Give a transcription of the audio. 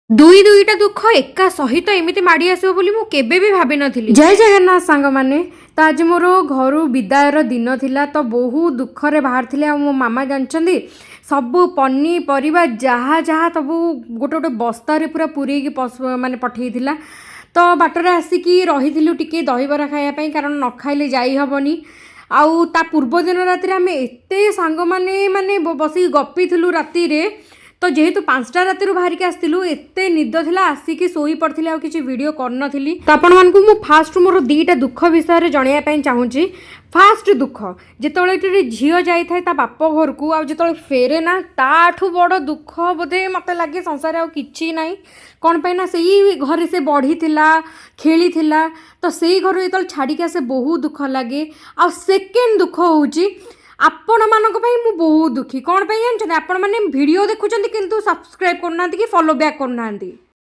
ଦୁଇ ଦୁଇଟା ଦୁଃଖ ଏକା ସହିତ ଏମିତି ମାଡ଼ି ଆସିବ ବୋଲି ମୁଁ କେବେ ବି ଭାବିନଥିଲି। ଜୟ ଜଗନ୍ନାଥ ସାଙ୍ଗମାନେ। ତ ଆଜି ମୋର ଘରୁ ବିଦାୟର ଦିନ ଥିଲା, ତ ବହୁତ ଦୁଃଖରେ ବାହାରିଥିଲି। ଆଉ ମୋ ମାମା ଜାଣିଛନ୍ତି, ସବୁ ପନିପରିବା ଯାହା ଯାହା ସବୁ ଗୋଟେ ଗୋଟେ ବସ୍ତାରେ ପୁରା ପୂରେଇକି ମାନେ ପଠେଇଥିଲା। ତ ବାଟରେ ଆସିକି ରହିଥିଲୁ ଟିକେ ଦହିବରା ଖାଇବା ପାଇଁ, କାରଣ ନ ଖାଇଲେ ଯାଇ ହେବନି। ଆଉ ତା ପୂର୍ବ ଦିନ ରାତିରେ ଆମେ ଏତେ ସାଙ୍ଗମାନେ ମାନେ ବସିକି ଗପିଥିଲୁ ରାତିରେ। ତ ଯେହେତୁ 5ଟା ରାତିରୁ ବାହାରିକି ଆସିଥିଲୁ, ଏତେ ନିଦ ଥିଲା, ଆସିକି ଶୋଇ ପଡ଼ିଥିଲି, ଆଉ କିଛି ଭିଡ଼ିଓ କରିନଥିଲି। ତ ଆପଣମାନଙ୍କୁ ମୁଁ ଫାଷ୍ଟ ମୋର ଦୁଇଟା ଦୁଃଖ ବିଷୟରେ ଜଣାଇବା ପାଇଁ ଚାହୁଁଛି। ଫାଷ୍ଟ ଦୁଃଖ, ଯେତେବେଳେ ଗୋଟେ ଝିଅ ଯାଇଥାଏ ତା ବାପ ଘରକୁ ଆଉ ଯେତେବେଳେ ଫେରେ ନା, ତାଠୁ ବଡ଼ ଦୁଃଖ ବୋଧେ ମୋତେ ଲାଗେ ସଂସାରରେ ଆଉ କିଛି ନାହିଁ। କ'ଣ ପାଇଁ ନା ସେଇ ଘରେ ସେ ବଢ଼ିଥିଲା, ଖେଳିଥିଲା, ତ ସେଇ ଘରୁ ଯେତେବେଳେ ଛାଡ଼ିକି ଆସେ, ବହୁତ ଦୁଃଖ ଲାଗେ। ଆଉ ସେକେଣ୍ଡ ଦୁଃଖ ହେଉଛି, ଆପଣମାନଙ୍କ ପାଇଁ ମୁଁ ବହୁତ ଦୁଃଖୀ। କ'ଣ ପାଇଁ ଜାଣିଛନ୍ତି? ଆପଣମାନେ ଭିଡ଼ିଓ ଦେଖୁଛନ୍ତି କିନ୍ତୁ ସବସ୍କ୍ରାଇବ୍ କରୁନାହାନ୍ତି କି ଫଲୋ ବ୍ୟାକ୍ କରୁନାହାନ୍ତି।